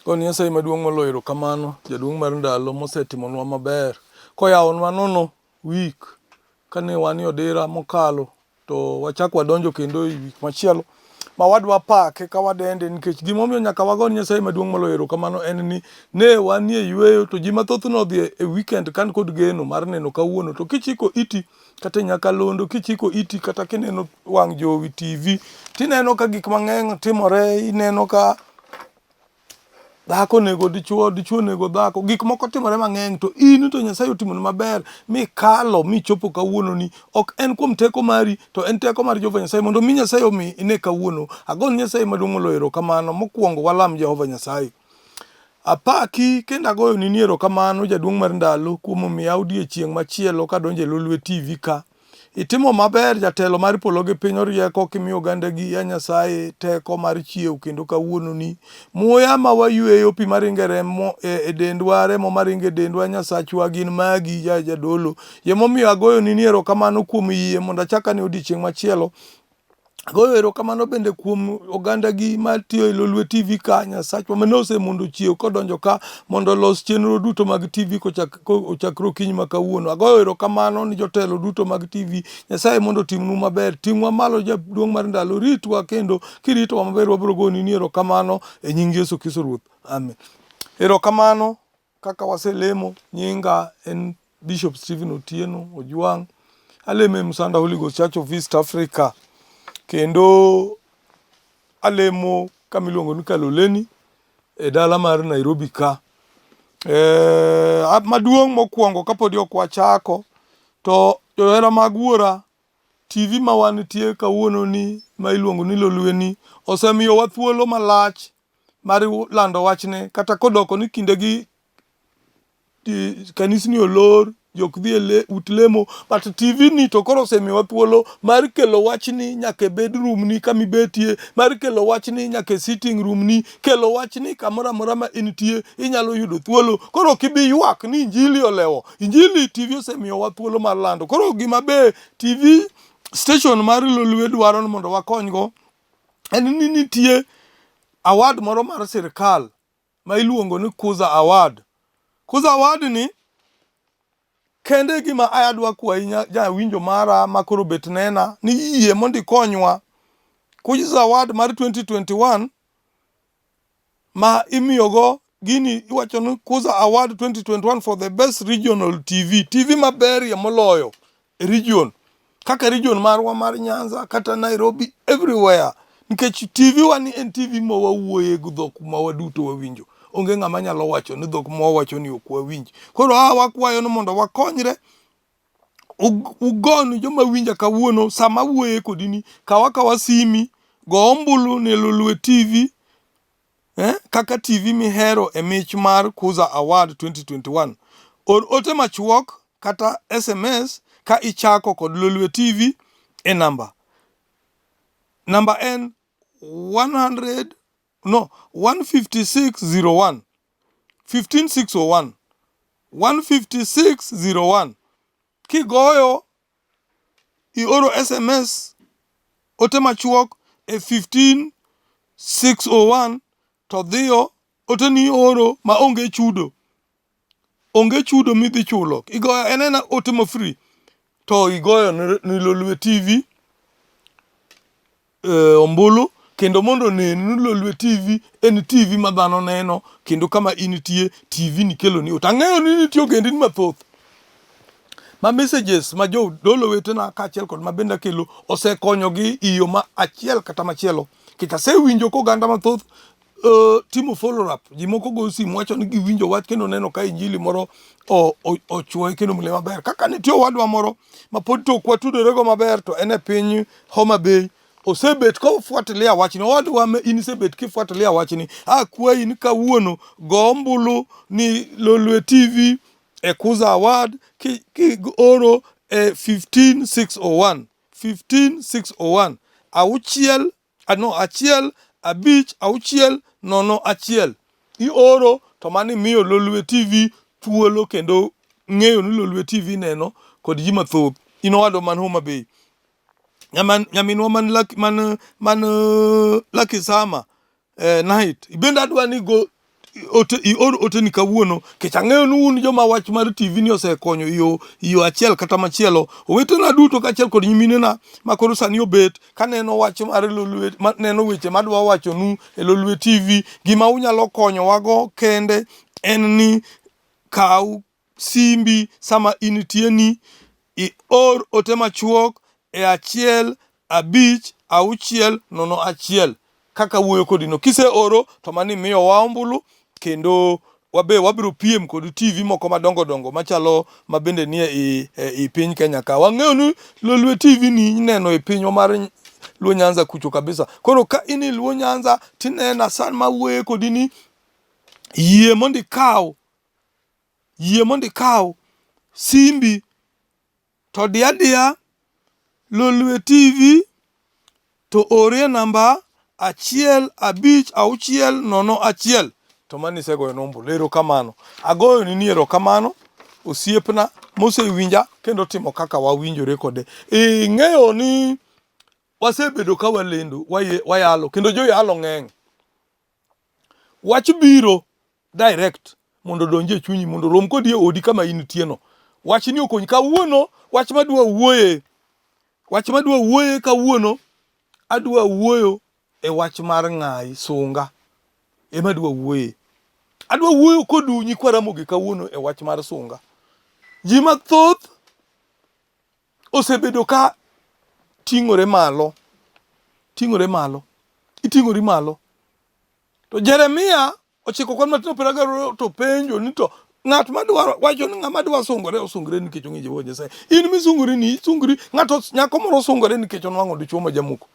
Gone Nyasaye maduong' moloyo erokamano, jaduong' mar ndalo mosetimonwa maber. Koyawonwa nono week kane wan e odira mokalo to wachak wadonjo kendo e week machielo ma wadwa pake ka wadende nikech gimomiyo nyaka wagone Nyasaye maduong' moloyo erokamano en ni ne wanie yueyo to ji mathoth nodhi e weekend kan kod geno mar neno kawuono to kichiko iti kata e nyakalondo kichiko iti kata kineno wang' jowi TV tineno ka gik mang'eny timore ineno ka dhako onego dichuo, dichuo onego dhako. Gik moko timore mang'eny to in to Nyasaye otimoni maber mikalo michopo kawuononi. Ok en kuom teko mari to en teko mar Jehova Nyasaye mondo mi Nyasaye omi ine kawuono. Agoni Nyasaye maduong' moloyo erokamano. Mokwongo walam Jehova Nyasaye. Apaki kendo agoyoni ni erokamano jaduong' mar ndalo kuom miya odiechieng' machielo kadonjo e Lolwe TV ka. Itimo maber jatelo mar polo gi piny orieko kimiyo ogandagi ya Nyasaye teko mar chiew kendo kawuononi. Muya ma wayweyo, pi maringo e remo e dendwa, remo maringo e dendwa Nyasachwa gin magi ya jadolo. Emomiyo agoyoni ni erokamano kuom yie mondo achak ane odiechieng' machielo. Agoyo erokamano bende kuom ogandagi matiyo e Lolwe TV ka Nyasachwa mane osemondo chiew kodonjo ka mondo olos chenro duto mag TV kochak kochakre okinyi ma kawuono. Agoyo erokamano ni jotelo duto mag TV. Nyasaye mondo otimnu maber. Ting'wa malo jaduong' mar ndalo, ritwa kendo kiritowa maber wabiro goni ni erokamano e nying Yesu Kristo Ruoth. Amen. Erokamano Kaka waselemo, nyinga en Bishop Stephen Otieno Ojwang'. Alemo e Msanda Holy Ghost Church of East Africa. Kendo alemo kama iluongo ni Kaloleni e dala mar Nairobi ka. E, maduong' mokwongo kapodi ok wachako to johera mag wuora TV ma wantie kawuono ni ma iluongo ni Lolwe ni osemiyowa thuolo malach mar lando wachne kata kodoko ni kindegi kanisni olor, ji ok dhi e ut lemo but TV ni to koro osemiyowa thuolo mar kelo wachni nyaka e bedroom ni kama ibetie, mar kelo wachni nyaka e sitting room ni, kelo wachni kamoro amora ma intie inyalo yudo thuolo. Koro ok ibi ywak ni injili olewo. Injili TV osemiyowa thuolo mar lando. Koro gima be TV station mar Lolwe dwaro ni mondo wakonygo en ni nitie award moro mar sirkal ma iluongo ni Kuza Award. Kuza Award ni kende e gima adwa kwayi jawinjo mara ma koro bet nena ni yie mondo ikonywa. Kuza Award mar 2021 ma imiyogo gini iwacho ni Kuza Award 2021 for the best regional TV, TV maberie moloyo e region kaka region marwa mar Nyanza kata Nairobi everywhere nikech TV wa ni en TV ma wawuoye gi dhok ma waduto wawinjo. Onge ng'ama nyalo wacho ni dhok ma wawacho ni ok wawinj. Koro a wakwayo ni mondo wakonyre ugon joma winja kawuono sama awuoye kodi ni kaw akawa simi go ombulu ne Lolwe TV eh, kaka TV mihero e mich mar Kuza Award 2021. Or ote machuok kata SMS ka ichako kod Lolwe TV e namba. Namba en 100 no 15601 15601 15601 kigoyo ioro SMS ote machuok e 15601 to dhiyo ote ni ioro ma onge chudo onge chudo midhi chulo igoyo en ena ote ma free to igoyo ni Lolwe TV ombulu kendo mondo onen ni Lolwe TV en TV ma dhano neno kendo kama intie TV ni keloni ote. Ang'eyo ni nitie ogendini mathoth ma messages ma jodolo wetena kaachiel kod ma bende akelo osekonyogi e yo ma achiel kata machielo. Nikech asewinjo ka oganda mathoth timo follow up. Ji moko goyo simu wacho ni giwinjo wach kendo neno ka injili moro ochuoye kendo omule maber. Kaka nitie owadwa moro ma pod to ok watudorego maber to en e piny Homa Bay osebet kofuatilia wachni. Owadwa ma in isebet kifuatilia wachni, akwayi ni kawuono go ombulu ni Lolwe TV e Kuza Award kioro e 15601 15601 auchiel no, achiel abich auchiel nono achiel ioro to mano imiyo Lolwe TV thuolo kendo ng'eyo ni Lolwe TV neno kod ji mathoth. In owadwa man Homa Bay, nyaminwa man Lucky, man, man Lucky Sama Night, bende adwa ni go ote, ior oteni kawuono kech ang'eyo ni un joma wach mar TV ni osekonyo yo yo achiel kata machielo. Owetena duto kaachiel kod nyiminena ma koro sani obet kaneno wach mar Lolwe, neno weche madwa wachonu e Lolwe TV, gima unyalo konyowago kende en ni kaw simbi sama intieni, ior ote machuok e 1 5 6 0 1 kaka wuoyo kodino. Kiseoro to mano imiyowa ombulu kendo wabe wabiro piem kod TV moko madongo dongo machalo mabende nie i, e, i piny Kenya ka. Wang'eyo ni Lolwe TV ni ineno e pinywa mar Luo Nyanza kucho kabisa. Koro ka in e Luo Nyanza tinena san ma wuoye kodi ni yie mondo ikaw yie mondo ikaw simbi to di adiya Lolwe TV to orie namba 1 5 6 0 1 to mano isegoyo nombulu. Erokamano. Agoyoni ni erokamano osiepna mosewinja kendo timo kaka wawinjore kode. Ing'eyo ni wasebedo ka walendo, wayalo kendo joyalo ng'eny. Wach biro direct mondo odonj e chunyi mondo orom kodi e odi kama intieno. Wachni okonyi kawuono, wach madwa wuoye, wach madwa wuoye kawuono, adwa wuoyo e wach mar ng'ayi, sunga ema adwa wuoye. Adwa wuoyo kodu nyikwa Ramogi kawuono e wach mar sunga. Ji mathoth osebedo ka ting'ore malo, ting'ore malo, iting'ori malo. To Jeremia ochiko kwan matindo piero ariyo to penjo ni to ng'at madwaro wacho ni ng'ama dwa sungore osungre nikech ong'e Jehova Nyasaye. In misungori ni isungri ng'ato nyako moro sungore nikech onwang'o dichwo ma jamoko.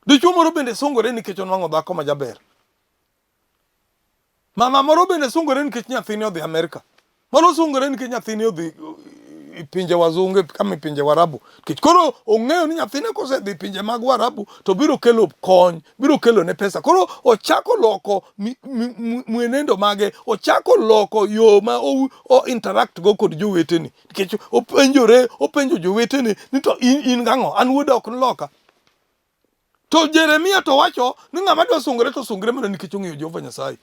Dichwo moro bende sungore nikech onwang'o dhako ma jaber. Mama moro bende sungore nikech nyathine odhi Amerka. Moro sungore nikech nyathine odhi e pinje wazunge kama e pinje Warabu. Nikech koro ong'eyo ni nyathine kosedhi pinje mag Warabu to biro kelo kony, biro kelo ne pesa. Koro ochako loko mwenendo mage, ochako loko yo ma o, o interact go kod jowetene. Nikech openjore, openjo jowetene ni to in, in gang'o? An wuoda ok niloka. To Jeremia to wacho ni ng'ama dwa sungore to sungre mana nikech ong'eyo Jehova Nyasaye.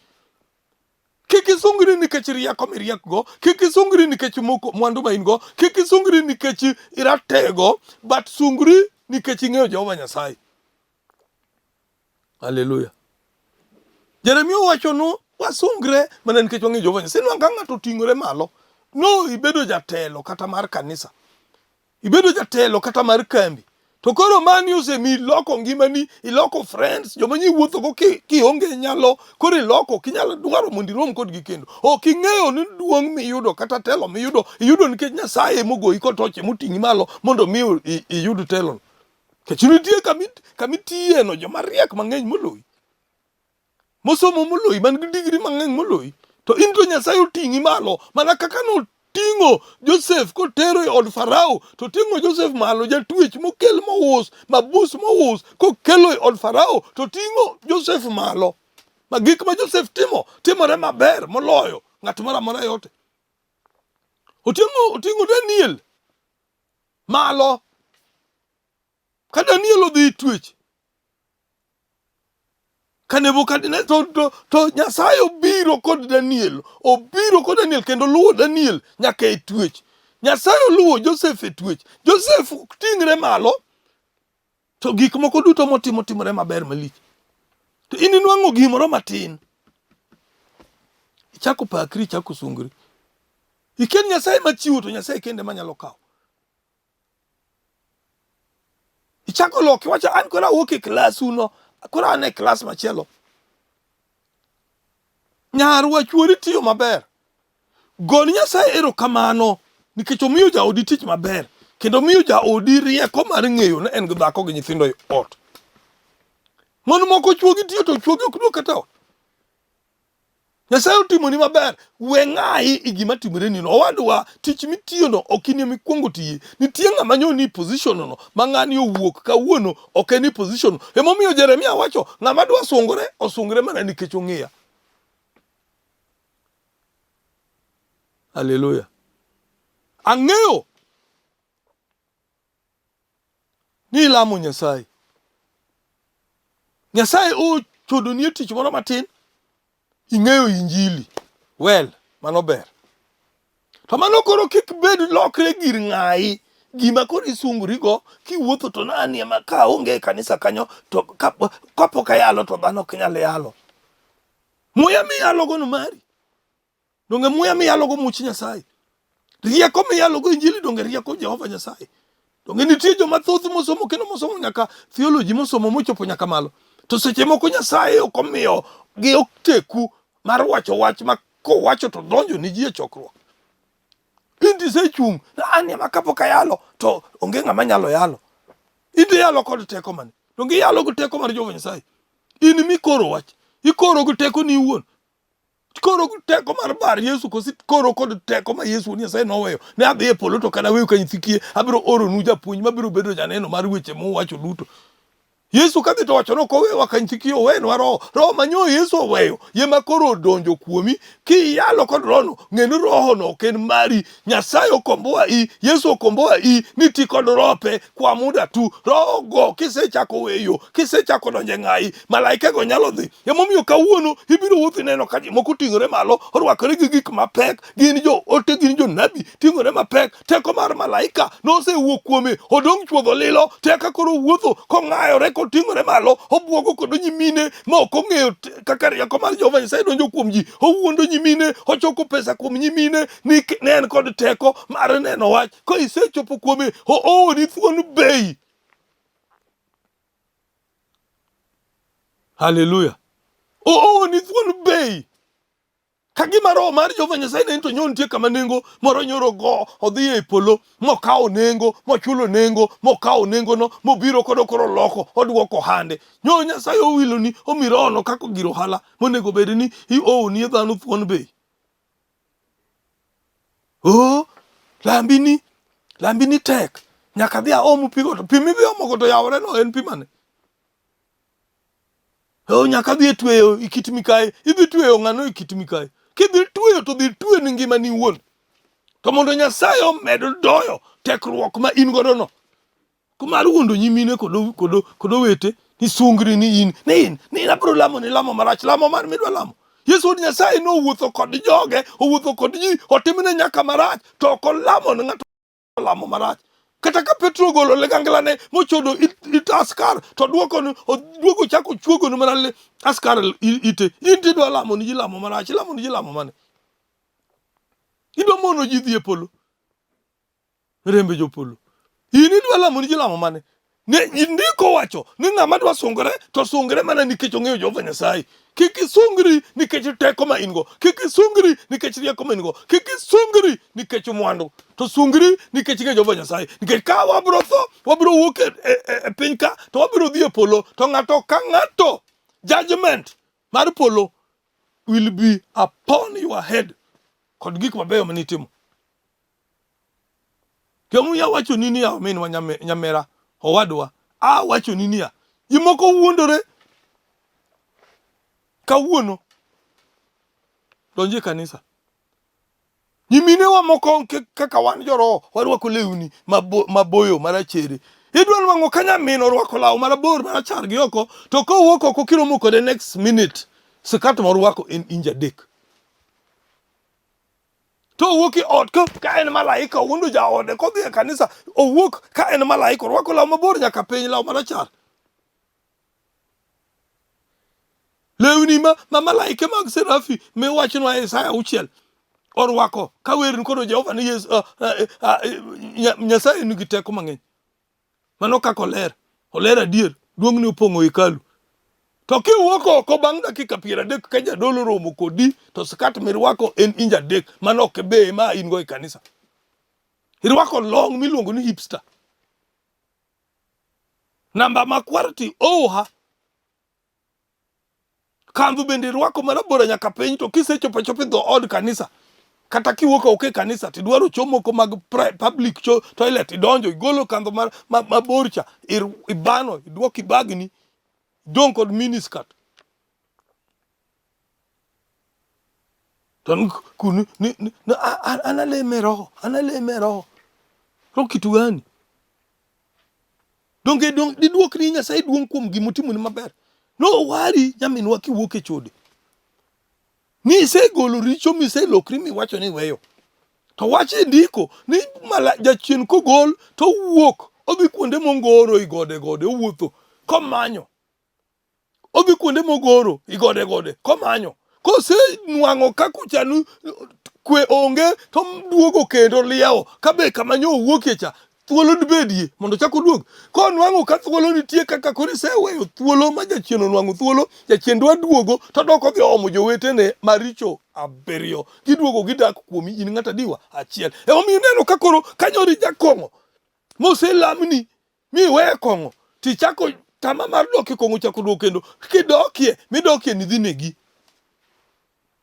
Kik isungri nikech rieko miriekgo, kik isungri nikech moko mwandu ma in go, kik isungri nikech iratego, but sungri nikech ing'eyo Jehova Nyasaye. Haleluya. Jeremia owacho nu wasungre mana nikech wang'eyo Jehova Nyasaye. Inwang'o ka ng'ato oting'ore malo, no ibedo jatelo kata mar kanisa. Ibedo jatelo kata mar kambi. To koro mani osemi iloko ngimani, iloko friends, joma nyi wuothogo kionge nyalo, koro iloko ok inyal dwaro mondo irom kodgi kendo. Ok ing'eyo ni duong' miyudo kata telo miyudo, iyudo nikech Nyasaye emogoyi kotoche moting'i malo mondo mi iyud telono. Nikech nitie kamitiyeno joma riek mang'eny moloyi. Mosomo moloyi, man gi digri mang'eny moloyi. To in to Nyasaye oting'i malo mana kaka noting'o Josef kotero e od Farao, to ting'o Josef malo jatwech mokel mous, mabus mous kokelo e od Farao, to ting'o Josef malo. Ma gik ma Josef timo timore maber moloyo ng'at moro amora yote. Oting'o Daniel malo. Ka Daniel odhi e twech, ka Nebukadneza to Nyasaye obiro kod Daniel, obiro kod Daniel kendo luwo Daniel nyaka e twech. Nyasaye oluwo Josef e twech. Josef ting're malo to gik moko duto motimo timore maber malich. To in inwang'o gimoro matin, ichako pakri, ichako sungri. Iken Nyasaye machiwo to Nyasaye kende manyalo kawo. Ichako lok iwacho an koro awuok e klas uno, koro an e klas machielo. Nyarwa chuori tiyo maber. Goni Nyasaye erokamano nikech omiyo jaodi tich maber kendo omiyo jaodi rieko mar ng'eyo ni en gi dhako gi nyithindo e ot. Mon moko chuogi tiyo to chuogi ok duog kata ot. Nyasaye otimoni maber, we ng'ayi e gima timoreni no. Owadwa, tich mitiyono ok in ema ikwongo tiye. Nitie ng'ama nyo ni position no, ma ng'ani owuok kawuono ok en e position. Emomiyo Jeremia wacho, ng'ama dwa sungore, osungre mana nikech ong'eya. Haleluya. Ang'eyo ni ilamo Nyasaye. Nyasaye ochodoni e tich moro matin. Ing'eyo injili. Well, mano ber. To mano koro kik bed lokre gir ng'ayi. Gima koro isungrigo kiwuotho to nani ema ka aonge e kanisa kanyo to kapok ayalo to dhano ok nyal yalo. Muya miyalogo no mari. Donge muya miyalogo much Nyasaye? Rieko miyalogo injili donge rieko Jehova Nyasaye? Donge nitie joma thoth mosomo kendo mosomo nyaka theology mosomo mochopo nyaka malo. To seche moko Nyasaye ok omiyo gi oteku mar wacho wach ma kowacho to donjo ni ji e chokruok. In to isechung' an ema kapok ayalo to onge ng'ama nyalo yalo. In to iyalo kod teko mane? Donge iyalo gi teko mar Jehova Nyasaye? In mikoro wach, ikoro gi tekoni iwuon. Koro teko mar bar Yesu kosi koro kod teko ma Yesu Nyasaye noweyo ne adhi e polo to kana weyo ka nyithi kiye abiro oronu japuonj mabiro bedo janeno mar weche muwacho duto. Yesu kadhi to wacho ni ok owewa ka nyithi kiye owenwa roho. Roho manyo Yesu oweyo ye ma koro odonjo kuomi kiyalo kod rohono ng'e ni rohono ok en mari. Nyasaye okomboa i Yesu okomboa i ni ti kod rope kwa muda tu. Roho go kisechako weyo kisechako donjo e ng'ayi malaikego nyalo dhi. Emomiyo kawuono ibiro wuotho ineno ka jomoko oting'ore malo orwakore gi gik mapek gin joote gin jonabi ting'ore mapek teko mar malaika nosewuok kuome odong' chuodho lilo teka koro wuotho kong'ayore koting'ore malo obwogo kod nyimine ma ok ong'eyo kaka rieko mar Jehova Nyasaye donjo kuom ji owuondo nyimine ochoko pesa kuom nyimine ni ne en kod teko mar neno wach ka isechopo kuome oowoni thuon bei. Haleluya. Oowoni thuon bei. Ka gima roho mar Jehova Nyasaye ne to nyo nitie kama nengo moro nyoro go odhi e polo mokawo nengo mochulo nengo mokawo nengono mobiro kodo koro loko oduoko hande. Nyo Nyasaye owiloni omi rohono kaka gir ohala monego bed ni iowonie dhano thuon bei. Oh, lambini lambini tek nyaka dhi aom pi go to pi midhi omo go to yawore no en pi mane? Oh, nyaka dhi e tweyo e kit mikayi. Idhi tweyo ng'ano e kit mikayi? Kidhi tweyo to dhi twe ni ngimani iwuon. To mondo Nyasaye omed doyo tekruok ma in godo no. Mar wuondo nyimine kod kod kod owete ni sungri ni in ni in ni in abiro lamo ni lamo marach lamo mar midwa lamo. Yesu wuod Nyasaye nowuotho kod joge, owuotho kod ji, otimne nyaka marach to ok olamo ne ng'ato lamo marach. Kata ka Petro ogolo liganglane mochodo it, it askar to duoko ni oduogo chako chuogo ni mana askar ite. In to idwa lamo ni ji lamo marach, ilamo ni ji lamo mane? Idwa mono ji dhi e polo. Rembe jopolo. In idwa lamo ni ji lamo mane? Ne ndiko wacho ni ng'ama dwa sungre to sungre mana nikech ong'eyo Jehova Nyasaye. Kik isungri nikech teko ma in go. Kik isungri nikech rieko ma in go. Kik isungri nikech mwandu. To sungri nikech ing'eyo Jehova Nyasaye. Nikech ka wabiro tho, wabiro wuok e, e, e, e piny ka to wabiro dhi e polo to ng'ato ka ng'ato judgment mar polo will be upon your head kod gik mabeyo manitimo. Kendo awachoni niya, ominwa nyamera, owadwa, awachoni niya, ji moko wuondore kawuono donjo e kanisa. Nyiminewa moko kaka wan joroho warwako lewni maboyo marachere. Idwa nwang'o ka nyamin orwako law marabor marachar gi oko to kowuok oko kiromo kode next minute sikat morwako en inji adek. To owuok e ot ka, ka en malaika owuondo jaode kodhi e kanisa owuok ka en malaika orwako law mabor nyaka piny law marachar. Lewni ma, ma malaike mag serafi miwachnwa e Isaya auchiel orwako ka wer kod Jehova ni Yesu, Nyasaye nigi teko mang'eny. Mano kaka oler, oler adier, duong'ne opong'o hekalu. To kiwuok oko bang' dakika 30 ka jadolo romo kodi, to skat mirwako en inj 3, mano ok be ma in go e kanisa. Irwako long miluongo ni hipster. Namba makwar ti oha. Kandhu bende irwako marabora nyaka piny to kisechopo achopa e dho od kanisa kata kiwuok oko e kanisa tidwaro cho moko mag public cho toilet idonjo igolo kandho mar mabor cha ibano idwoko ibagni idong' kod mini skirt to kunu ni, ni, ni, an alemo e roho an alemo e roho roho kitu gani Donge dong diduok ni Nyasaye duong' kuom gima otimoni maber? Nowari nyaminwa kiwuok e chode. Ni isegolo richo miselokri miwacho ni iweyo. To wach e ndiko ni mala jachien kogol to owuok odhi kuonde mongoro i gode gode owuotho komanyo. Odhi kuonde mogoro i gode gode komanyo. Kosenwang'o ka kucha kwe onge to duogo kendo liewo kabe kama nyo owuokie cha thuolo dibedie mondo ochak oduog. Konwang'o ka thuolo nitie kaka koro iseweyo thuolo ma jachien onwang'o thuolo, jachien dwa duogo to dok odhi omo jowetene maricho abiriyo. Giduogo gidak kuomi in ng'at adiwa achiel. Emomiyo ineno ka koro kanyori jakong'o moselamni mi iweyo kong'o tichako tama mar dok e kong'o chako duogo kendo kidokie midokie ni dhi negi.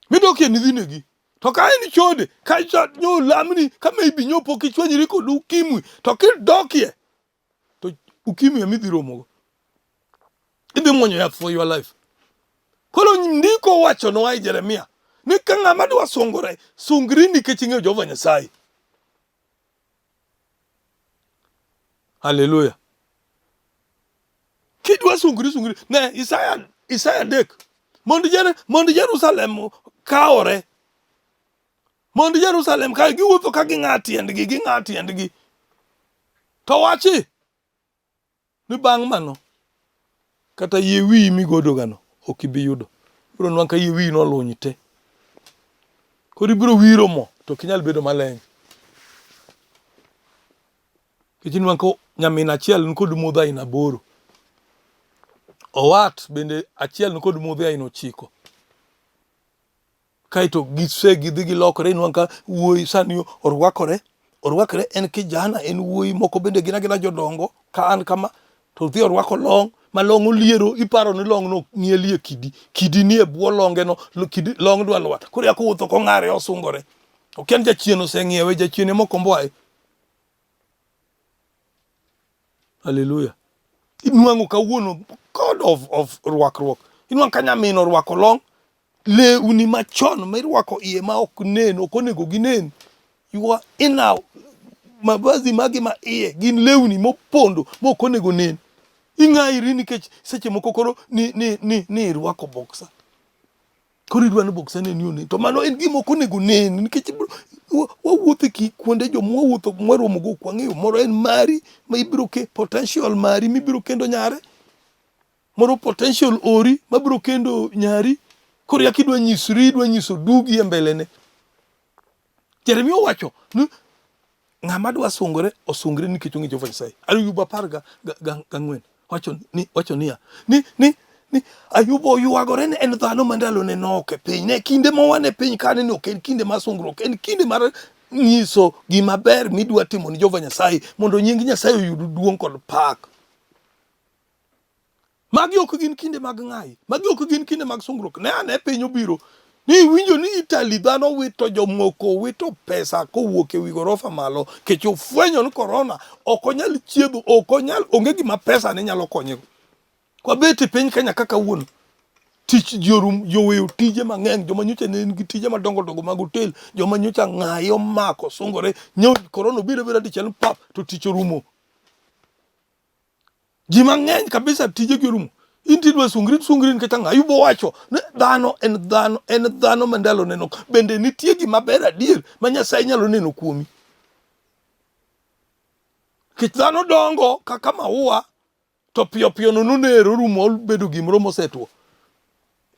Midokie ni dhi negi. To ka en chode, ka nyo lamni, ka maybe nyo pok ichwanyri kod ukimwi, to kidokie, to ukimwi ema idhi romogo. Idhi mwonyo yath for your life. Koro ndiko wachonwa e Jeremia ni ka ng'ama dwa sungore, sungri nikech ing'eyo Jehova Nyasaye. Haleluya. Kidwa sungri sungri. Ne Isaya Isaya 3. Mondo Jerusalem kawore. Mondo Jerusalem kawe giwuotho ka ging'a tiendgi, ging'a tiendgi. To wachi ni bang' mano kata yie wiyi migodogano ok ibi yudo. Ibiro nwang' ka yie wiyi noluny te. Koro ibiro wiro mo to ok inyal bedo maleny. Nikech inwang' ka nyamin achiel nikod modho aina aboro. Owat bende achiel nikod modhi aina ochiko. Kaeto gise gidhi gilokore inwang' ka wuoyi sani orwakore, orwakore en kijana en wuoyi moko bende gin agina jodongo ka an kama to odhi orwako long' ma long' oliero iparo ni long' no ng'ielie kidi, kidi nie bwo longe no kidi long' dwa lwar. Koro yako wuotho kong'are osungore. Okia ni jachien oseng'iewe, jachien ema okomboaye. Haleluya. Inwang'o kawuono code of rwakruok. Inwang'o ka nyamin orwako long, lewni machon mirwako iye ma ok nen, ok onego ginen. You are in now. Mavazi magi ma iye gin lewni mopondo ma ok onego nen. Ing'airi nikech seche moko koro ni irwako boxer. Koro idwa ni boxer ni onen. To mano en gima ok onego nen nikech wawuotho e kuonde joma wawuotho mwaromogo ok wang'eyo. Moro en mari ma ibiro ke potential mari mibiro kendo nyare. Moro potential ori mabiro kendo nyari. Koro yaka idwa nyisri, idwa nyiso dugi e mbelene. Jeremia owacho ni ng'ama dwa sungore osungre nikech ong'e Jehova Nyasaye. Ayub apar ga, ga, ga, gang'wen wacho ni wacho niya ni ni ni Ayub oywagore ni en dhano ma ndalone nok e piny. Ne kinde ma wan e piny kane ni ok en kinde mar sungruok, en kinde mar nyiso gima ber midwa timo ni Jehova Nyasaye mondo nying Nyasaye oyud duong' kod pak. Magi ok gin kinde mag ng'ayi. Magi ok gin kinde mag sungruok. Ne ane piny obiro. Ni iwinjo ni Italy dhano wito jomoko wito pesa kowuok e wi gorofa malo kech ofwenyo ni korona ok onyal chiedho ok onyal onge gima pesa ne nyalo konyego. Kwabet e piny Kenya kaka wuono tich ji orum ji oweyo tije mang'eny joma nyocha ne nigi tije madongo dongo mag hotel joma nyocha ng'ayi omako sungore nyo korona obiro abira dichiel pap to tich orumo. Ji mang'eny kabisa tijegi orumo. In tidwa sungri sungri nikech ang'o? Ayub owacho ni dhano en dhano en dhano ma ndalo neno. Bende nitie gima ber adier ma Nyasaye nyalo neno kuomi. Nikech dhano dongo kaka maua to piyo piyo nono ner orumo obedo gimoro mosetwo.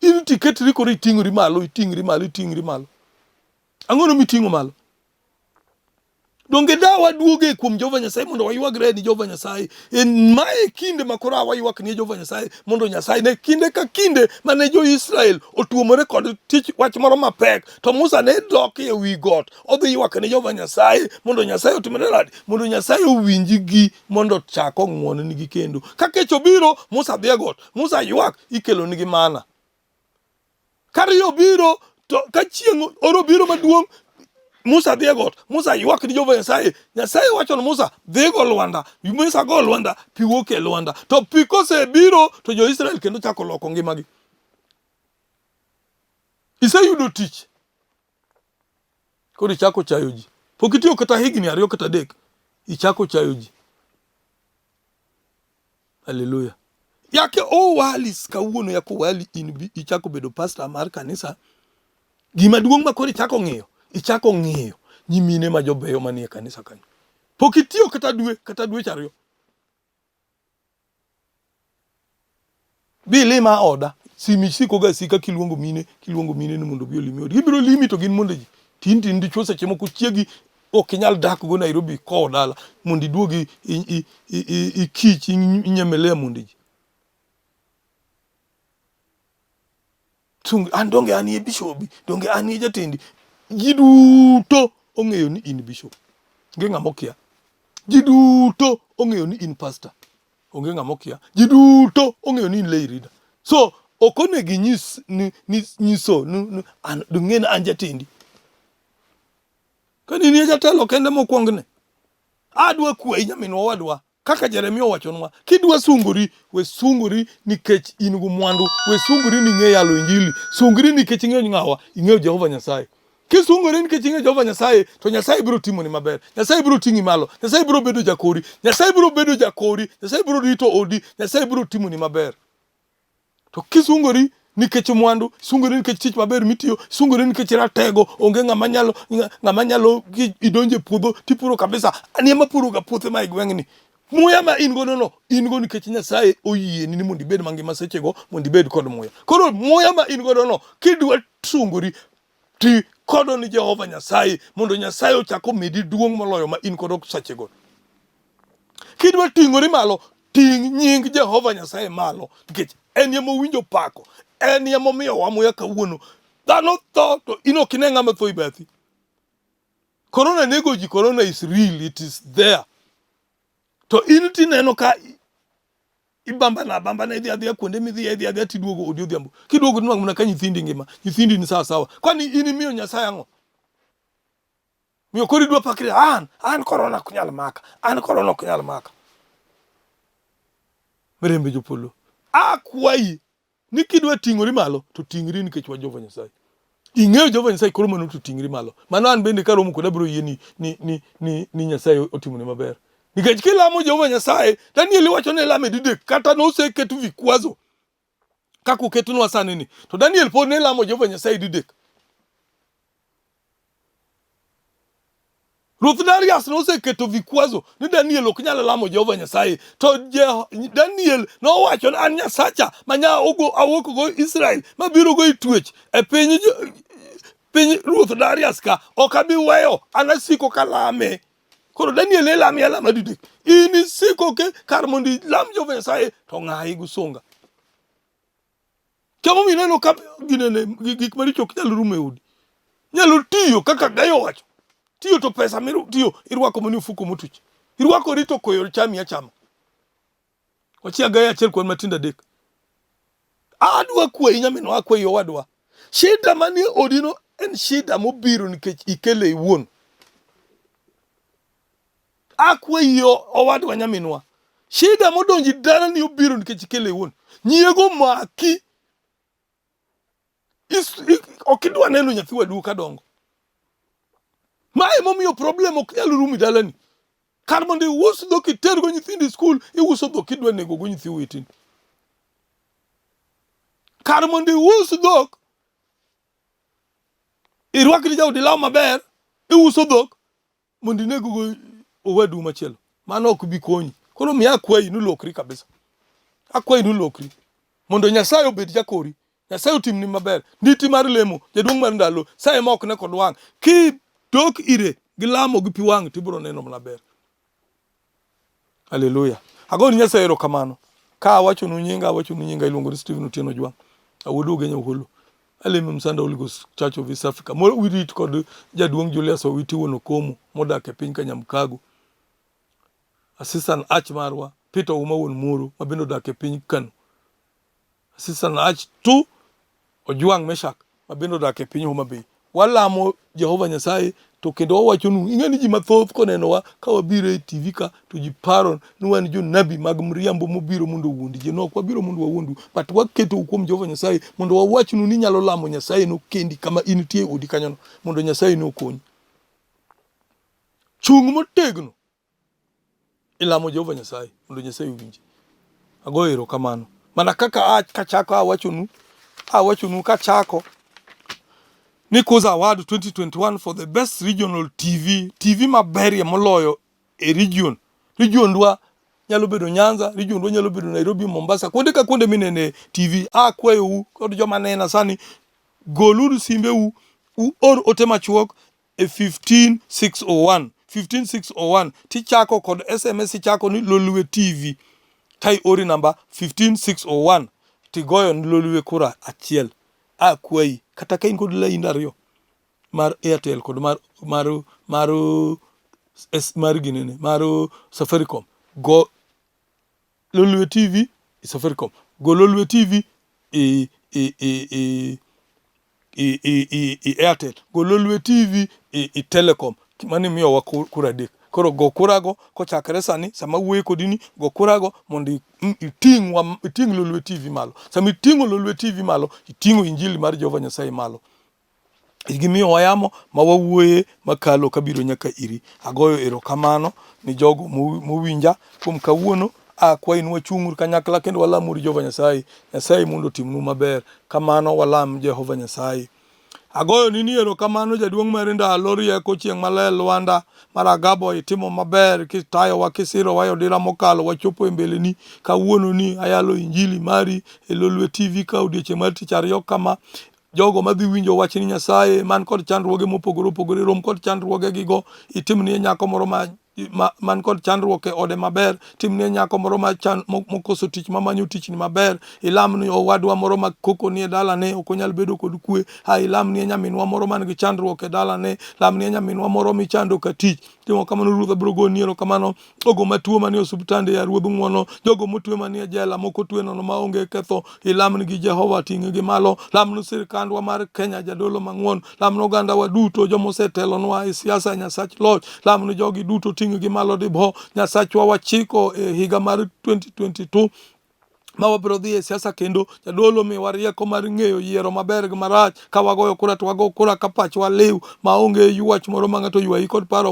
In tiketri koro iting'ori malo iting'ri malo iting'ri malo. Ang'ono miting'o malo? Donge da waduoge kuom Jehova Nyasaye mondo waywagre ni Jehova Nyasaye. En mae kinde ma koro waywak ni Jehova Nyasaye mondo Nyasaye ne kinde ka kinde mane jo-Israel otuomore kod tich wach moro mapek to Musa ne dok e wi got odhi ywak ne Jehova Nyasaye mondo Nyasaye otimne nade mondo Nyasaye owinjgi mondo ochak ong'won-nigi kendo. Ka kech obiro Musa dhi e got Musa ywak ikelonigi mana. Ka riyo obiro to ka chieng' oro obiro maduong' Musa dhi e got, Musa ywak ni Jehova Nyasaye. Nyasaye wacho ni Musa, dhi go lwanda. Musa go lwanda, pi wuok e lwanda. To pi kosebiro to jo-Israel kendo chako loko ngimagi. Iseyudo tich. Koro ichako chayo ji. Pok itiyo kata higni ariyo kata adek. Ichako chayo ji. Haleluya. Yake owali kawuono yako owali in ichako bedo pastor mar kanisa. Gima duong' ma koro ichako ng'iyo, ichako ng'iyo nyimine ma jobeyo manie kanisa kanyo. Pok itiyo kata dwe, kata dweche ariyo. Bi ilima oda. Simi siko ga sika kiluongo mine, kiluongo mine ni mondo obi olimi odi. Gibiro limi to gin monde ji. Tin tin dichuo seche moko chiegi ok inyal dak go Nairobi kowo dala mondo iduogi ikich inyemelea monde ji. Tung, an donge an ye bishobi, donge an ye jatendi. Ji duto ong'eyo ni in bishop. Onge ng'ama okia. Ji duto ong'eyo ni in pastor. Onge ng'ama okia. Ji duto ong'eyo ni in lay reader. So, ok onego inyis ni, ni nyiso ni, ni an dong'e ni an jatendi. Ka in jatelo kende mokwongne. Adwa kwayi nyaminwa owadwa, Kaka Jeremia owachonwa, kidwa sungori, we sungori nikech in gi mwandu, we sungori ni ing'eyo yalo injili, sungri nikech ing'eyo ng'awa, ing'eyo Jehova Nyasaye. Kisungori nikech ing'eyo Jehova Nyasaye, to Nyasaye biro timoni maber, Nyasaye biro ting'i malo, Nyasaye biro bedo jakori, Nyasaye biro bedo jakori, Nyasaye biro rito odi, Nyasaye biro timoni maber. To kisungori nikech mwandu, sungori nikech tich maber mitiyo, sungori nikech ratego, onge ng'ama nyalo ng'ama nyalo idonjo e puodho tipuro kabisa. An ema puro ga puothe ma e gweng'ni. Muya ma in godo no, in go nikech Nyasaye oyieni ni mondo ibed mangima sechego, mondo ibed kod muya. Koro muya ma in godo no, kidwa sungori, ti kodo ni Jehova Nyasaye mondo Nyasaye ochak omedi duong' moloyo ma in godo sechego. Kidwa ting'ori malo, ting' nying Jehova Nyasaye malo, nikech en ema owinjo pako, en ema omiyowa muya kawuono. Dhano tho to in ok ine ng'ama tho e bathi. Corona nego ji, corona is real, it is there. To in tineno ka ibambana abambana idhi adhiya kuonde midhiye idhi adhiya tiduogo odi odhiambo. Kiduogo tinwang'o mana ka nyithindi ngima, nyithindi ni sawa sawa. Kwani in imiyo Nyasaye ang'o? Miyo koro idwa pakri an, an korona ok nyal maka, an korona ok nyal maka. Mirembe jopolo. Akwayi ni kidwa ting'ori malo to ting'ri nikech wach Jehova Nyasaye. Ing'eyo Jehova Nyasaye koro mano to ting'ri malo. Mano an bende karomo kod abiro yie ni ni ni ni, ni Nyasaye otimone maber. Nikech kilamo Jehova Nyasaye, Daniel iwacho ni lame didek kata noseket vikwazo kaka oketnwa sani ni. To Daniel pod ne lamo Jehova Nyasaye didek. Ruoth Darius noseketo vikwazo ni Daniel ok nyal lamo Jehova Nyasaye. To Daniel nowacho ni an Nyasacha ma nya awuok go Israel mabiro go e twech e piny piny Ruoth Darius ka ok abi weyo an asiko kalame. Koro Daniel ne lami alama didek. In isiko ke kar mondo ilam Jehova Nyasaye to ng'ayi gi sunga. Kama omiyo ineno ka ginene gik maricho ok nyal rumo e odi. Nyalo tiyo kaka Gayo owacho. Tiyo to pesa mitiyo irwako mana e ofuko motuch. Irwakori to koyo chami achama. Wachia Gayo achiel kwan matindo adek. Adwa kwayi nyaminwa, akwayi owadwa. Shida manie odino en shida mobiro nikech ikele iwuon. Akwayi owadwa nyaminwa. Shida modonji dalani obiro nikech ikele iwuon. Nyiego maki. Ok idwa neno nyathi wadu ka dongo. Ma emomiyo problem ok nyal rumo e dalani. Kar mondo ius dhok itergo nyithindo e skul, iuso dhok idwa nego go nyithi weteni. Kar mondo ius dhok irwakni jaodi law maber, iuso dhok mondo ineg go owadu machielo. Mano ok bi konyi. Koro miya akwayi ni lokri kabisa. Akwayi ni lokri mondo Nyasaye obed jakori. Nyasaye otimni maber. Nditi mar lemo, jaduong' mar ndalo, saye ma ok ne kod wang'. Kidok ire gi lamo gi pi wang' tibiro neno mana ber. Haleluya. Agoni Nyasaye erokamano. Ka awachonu nyinga, awachonu nyinga iluongo ni Stephen Otieno Ojwang'. Awuod Ugenya Uhulu. Alemo Msanda Holy Ghost Church of East Africa. Mo wirit kod jaduong' Julius Owiti wuon Okomo modak e piny Kanyamkago. Assistant Arch marwa Peter Ouma wuon Moro ma bende odak e piny Kano. Assistant Arch 2 Ojwang' Meshak ma bende odak e piny Homa Bay. Walamo Jehova Nyasaye to kendo wawachonu, ing'e ni ji mathoth konenowa ka wabiro e TV ka to ji paro ni wan jonabi mag mriambo mobiro mondo owuond ji. No, ok wabiro mondo wawuondu, but waketou kuom Jehova Nyasaye mondo wawachnu ni inyalo lamo Nyasaye no kendi kama intie e odi kanyono mondo Nyasaye no okonyi. Chung' motegno ilamo Jehova Nyasaye mondo Nyasaye owinji. Agoyo erokamano. Mana kaka a kachako awachonu, awachonu kachako Ni Kuza Award 2021 for the best regional TV, TV maberie moloyo e region. Region dwa nyalo bedo Nyanza, region dwa nyalo bedo Nairobi, Mombasa, kuonde ka kuonde minene TV. Akwayou kod joma nena sani, goluru simbeu uor ote machuok e 15601 15601 tichako kod SMS ichako ni Lolwe TV tai ori namba 15601 tigoyo ni Lolwe kura achiel. Akwayi kata ka in kod lainde ariyo mar Airtel kod mar mar mar mar ginene mar Safaricom go Lolwe TV e Safaricom go Lolwe TV e e e e e e e e Airtel go Lolwe TV e, e Telecom mano imiyowa kura adek koro go kurago kochakre sani sama awuoyo kodi ni go kurago mondo iting' iting' Lolwe TV malo sama iting'o Lolwe TV malo iting'o injili mar Jehova Nyasaye malo Gimiyowa yamo ma wawuoye makalo kabiro nyaka iri. Agoyo erokamano ni jogo mowinja kuom kawuono. Akwayi ni wachung' kanyakla kendo walamuru Jehova Nyasaye. Nyasaye mondo otimnu maber. Kamano walam Jehova Nyasaye. Agoyo ni ni erokamano jaduong' mar ndalo rieko chieng' maler Lwanda mar Agabo itimo maber kitayowa kisirowa e odira mokalo wachopo e mbeleni kawuono ni ayalo injili mari e Lolwe TV ka odiechieng' mar tich ariyo kama jogo madhi winjo wachni Nyasaye man kod chandruoge mopogore opogore rom kod chandruogegigo itimnie nyako moro ma ma, man kod chandruok e ode maber, timnie nyako moro ma chan, mokoso tich mamanyo tichni maber, ilamni owadwa moro ma koko nie dalane ok onyal bedo kod kwe, ha ilamnie nyaminwa moro man gi chandruok e dalane, lamnie nyaminwa moro michando ka tich. Timo kamano Ruoth abiro goni erokamano jogo matuo manie osuptande ya Ruodh ng'wono, jogo motwe manie jela, moko otwe nono maonge ketho, ilamnigi Jehova, ting'gi malo. Lamnu sirkandwa mar Kenya, jadolo mang'won, lamnu ogandawa duto, joma osetelonwa e siasa, Nyasach loch, lamnu jogi duto, ting'gi malo dibo. Nyasachwa wachiko e higa mar 2022 ma wabiro dhi e siasa kendo jadolo miwa rieko mar ng'eyo yiero maber gi marach ka wagoyo kura to wago kura ka pachwa liw maonge ywach moro ma ng'ato ywayi kod paro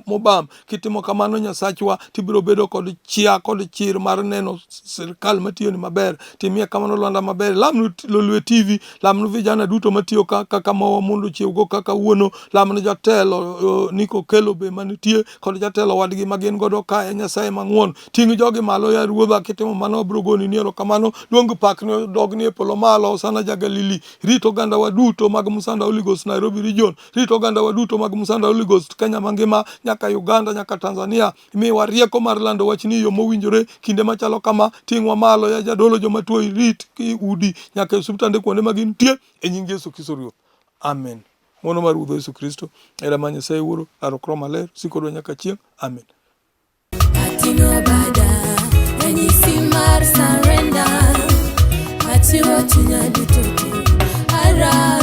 mobam kitimo kamano nyasachwa tibiro bedo kod chia kod chir mar neno sirkal matiyoni maber timie kamano Lwanda maber lamnu Lolwe TV lamnu vijana duto matiyo kaka mowa mondo ochiewgo kaka wuono lamnu jatelo Niko Kelo be manitie kod jatelo wadgi ma gin godo kae Nyasaye mang'won Ting' jogi malo ya Ruodha, kitimo mano abiro goni ni erokamano. Luong pakni odogni e polo malo, Hosana ja Galili. Rit ogandawa duto mag Musanda Holy Ghost Nairobi Region, rit ogandawa duto mag Musanda Holy Ghost Kenya mangima, nyaka Uganda, nyaka Tanzania. Miwa rieko mar lando wachni e yo mowinjore kinde machalo kama. Ting'wa malo ya jadolo joma tuo irit ki udi nyaka e osiptande kuonde ma gintie e nying Yesu Kristo Ruoth. Amen. Ng'wono mar Ruodhwa Yesu Kristo, hera mar Nyasaye Wuoro, lalruok Roho Maler, siko kodwa nyaka chieng'. Amen. Ating'o bada ranyisi mar surrender, achiwo chunya duto te. Ara